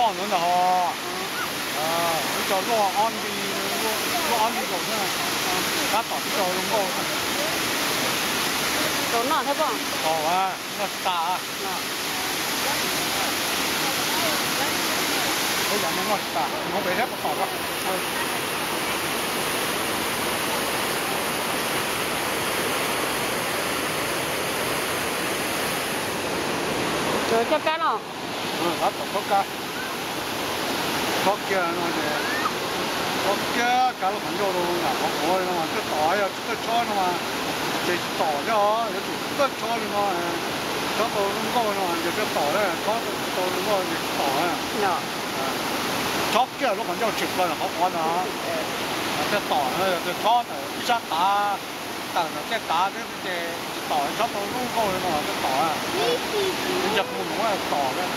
Ntawd ntag ho, ib co luaj ob nti, luaj ob nti zaus xwb, tab tom ib co zoo nkauj. Zaum no thiab pom. Tau, noj tsis tas. Ib yam no noj tsis tas, mus pem thiab puas tom ko. Coj kab no. Tab tom txhob kab, txhob kiag no ces, txhob kiag kab lub qhov ncauj rau nram qhov quav no mas thiaj tom, yog tsis tuaj chob no mas ces tsis tom thiab os. Yuav tsum tuaj chob li no, chob tau zoo nkauj no ces thiaj tom, chob tsis tau zoo nkauj ces tsis tom. Chob kiag lub qhov ncauj tseem plaws nram qhov quav no thiaj tom, yog tias chob ntawm ib sab tav, tawm ntawm tej tav thiab ces tsis tom, chob tau zoo nkauj li no thiaj tom. Ib ncag qus mus tom thiab.